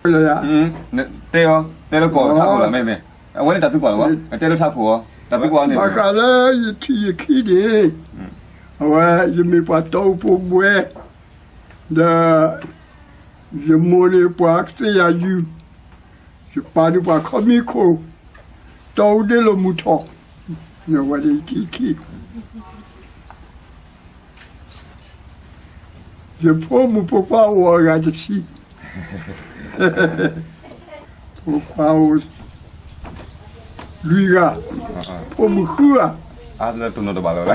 လၢယၤ, တဲအီၤ, တဲလၢကီၢ်ထးခိၣ်လီၤ မ့မ့ၢ်, အဝဲန့ၣ်တၢ်သံကွၢ်လီၤ, တဲလၢထးခိၣ်အီၤ, တၢ်သံကွၢ်န့ၣ်, ဘၣ်ဃးလၢယထံၣ်ယခံန့ၣ်, အဝဲယမ့ၢ်ပှၤတီအူဖိဘှဲ, ဒီး ယမိၢ်န့ၣ်ပှၤကသ့ၣ်ယၤယုၢ်, ယပၢ်န့ၣ်ပှၤခီမံခိၣ်, တီအူဒ့လိာ်မုၢ်ထီၣ်, အဝဲန့ၣ်ယထံၣ်ခံ, ယဖိမုၣ်ဖိခွါအိၣ်အဂၤတဆံ, ဖိခွါအိၣ်လွံၢ်ဂၤ, ဖိမုၣ်ဃုဂၤ, အါတလၢတိၢ်နီၣ်တဘၣ်လီၤ,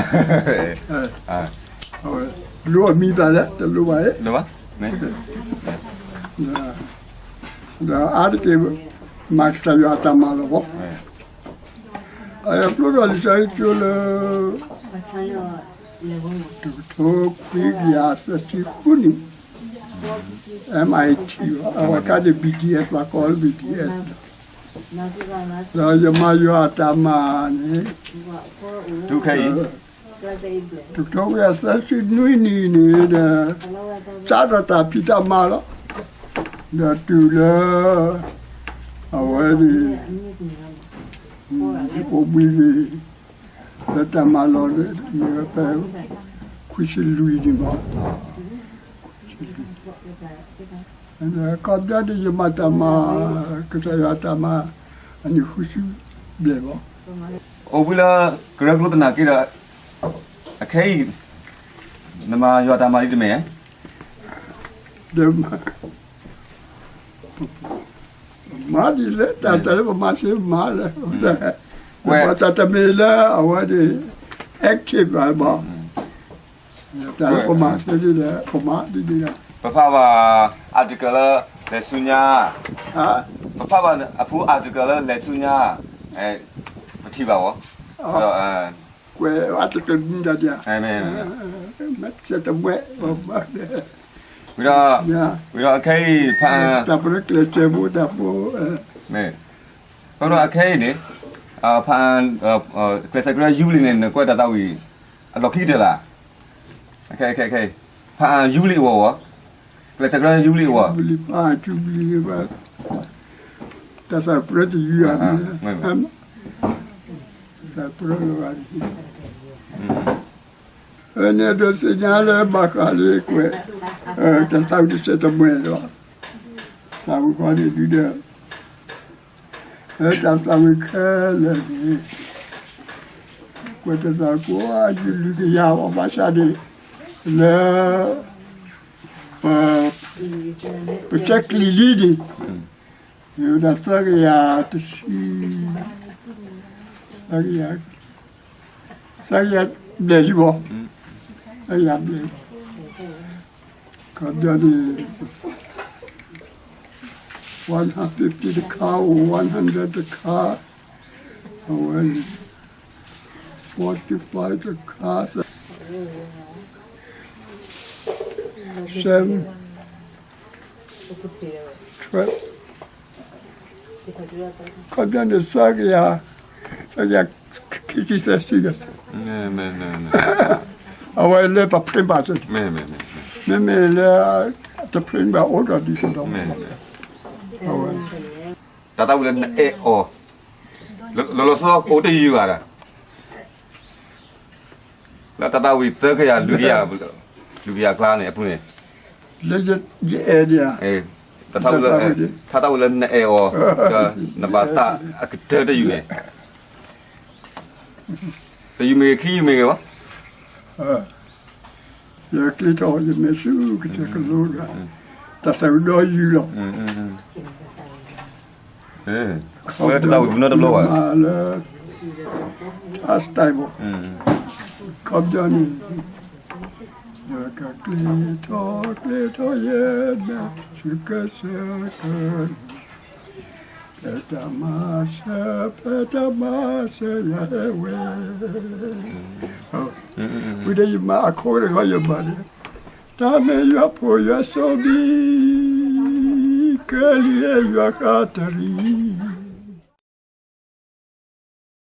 လိၣ်အမံၤတၢ်လဲၣ် တလိၣ်ဘၣ်, ဒီးအါတက့ၢ် မၤကစၢ်ယွၤအတၢ်မၤလီၤဘီ, အဖျိထီၣ်လံာ်စီဆှံကၠိလၢ တကထိခွံကယၤသၢဆံဃုနံၣ်, M I T ဘၣ်, အဝဲခါန့ၣ် B D S ပှၤကိးလၢ B D S ဒီးယမၤယွၤအတၢ်မၤန့ၣ်, ခဲအံၤ, တကထိခွံကယၤသၢဆံနွံနံၣ်န့ၣ်ဒီး, စးထီၣ်တၢ်ဖံးတၢ်မၤလီၤ, ဒီးတုၤလၢ အဝဲန့ၣ် ယအိၣ်ဘှံးန့ၣ် လၢတၢ်မၤလီၤန့ၣ် မ့ၢ်ဝဲဖဲ ခွံဆံလွံၢ်နံၣ်ဘၣ်, ခီပညီန့ၣ် ယမၤတၢ်မၤ, ကစၢ်ယွၤတၢ်မၤ, အနံၣ်ဃုဆံဘျဲၣ်ဘၣ်, အိၣ်ဘှံးလၢ ကရၢကရိသနာ်က့ဒီး, အခဲအံၤ, နမၤယွၤတၢ်မၤဒ်တမ့ၢ် မၤဒ်လဲၣ် တၢ်တၢ်လၢပမၤစ့မၤလဲၣ်, ပတၢ်တမ့ၢ်လၢအဝဲန့ၣ် active ဘၣ်, တၢ်လၢပမၤစ့ဒ်လဲၣ် ပမၤဒ်န့ၣ်လီၤ, ပဖးဘၣ် article လၢ လဲၤဆူညါ, ပဖးဘၣ်အဖိ article လၢလဲၤဆူညါ, ပထံၣ်ဘၣ်ဝဲ, ကွဲး article မံၤဒၣ်ဒၣ်, မ့ၢ်တမံၤ, ဝံၤဒီး, ဝံၤဒီးအခဲအံၤ ဖး, တၢ်ပရၢကျဲးစၢးဖိတၢ်ဖိ, အခဲအံၤန့ၣ်, ဖး, ကျဲးစၢးကရၢယူဘလံၤန့ၣ် နကွဲးတၢ်သးဝံၣ်, အလီၢ်ခံကတၢၢ်လၢ်, ခဲ, ခဲ, ခဲ, ဖးယူဘလံၤအဂီၢ်ဝဲ, ကျဲးစၢးကရၢယူဘလံၤအဂီၢ်, တၢ်သးပရၢတယုၢ်ဧါ, တၢ်သးပရၢလီၤဂာ်, အန့ၣ်ဒီးသ့ၣ်ညါလၢဘၣ်ဃးလၢကွဲး, တၢ်သးဝံၣ်တစဲးတမှဲာ်လီၤ, သးဝံၣ်ဃီန့ၣ်ဒုဒီး တၢ်သးဝံၣ်ခဲလၢာ်န့ၣ်, ကွဲးတၢ်သးဝံၣ်ကိးအါယုၢ်လွံၢ်ကယၤအီၤ ဘၣ်ဆၣ်န့ၣ်, လၢ, ပ, ပစဲးကျံၤလံန့ၣ်, မ့ၢ်ဝဲဒၣ်သၢကယၤတဆံ, သၢကယၤ, သၢကယၤဘျဲၣ်လံဘၣ်, သၢကယၤဘျဲၣ်, ခီပညီန့ၣ် one fifty တခါ, one hundred တခါ, အဝဲ, forty five တခါ, seven, twelve, ခီပညီန့ၣ် သၢကယၤ, သၢကယၤခံဆံသၢဆံ, အဝဲလၢပ print ဘၣ်, မ့မ့ၢ်လၢ, တ print ဘၣ်အိၣ်ဒီးဒ်သိးဒီး, အဝဲ, တၢ်သးဝံၣ်လၢနအဲၣ်အီၤ, လီၤလီၤဆီဆီအိၣ်တယုၢ်ဂၤဒီး လၢတၢ်သးဝံၣ်သၢကယၤ, လွံၢ်ကယၤ, လွံၢ်ကယၤအကျါန့ၣ်အပူၤန့ၣ်, လၢယအဲၣ်ဒံးဧါ, တၢ်သးဝံၣ်လၢ, တၢ်သးဝံၣ်လၢနအဲၣ်အီၤ, ဒီးနဘၣ်သးအကတၢၢ်တယုၢ်န့ၣ်, တယုၢ်မ့ၢ်ဂ့ၤ ခံယုၢ်မ့ၢ်ဂ့ၤဘၣ် ယကျ့ထီၣ်ယမဲာ်ဆူကစၢၢ်ကလိဒီး, တၢ်သးဝံၣ်ဒီးယုၢ်လီၤ, လၢတၢ်သးဝံၣ်ပနီတဘျီဘၣ်, လၢ, အစတၢ်ဘီ, ခီပညီန့ၣ်, ယကကျ့ထီၣ်ကျ့ထီၣ်ယဲၢ်မဲာ်ဆူကစၢၢ်ကလိ, ဖဲတၢ်မၤစၢၤ, ဖဲတၢ်မၤစၢၤယၤဟဲဝဲ, ဝံၤဒီးယမၤအခိၣ်တဂီၤယဘၣ်န့ၣ်, တၢ်မ့ၢ်ယွၤဖိယွၤစီၤဘံ, ကလံၤဟဲယွၤဃးတရံး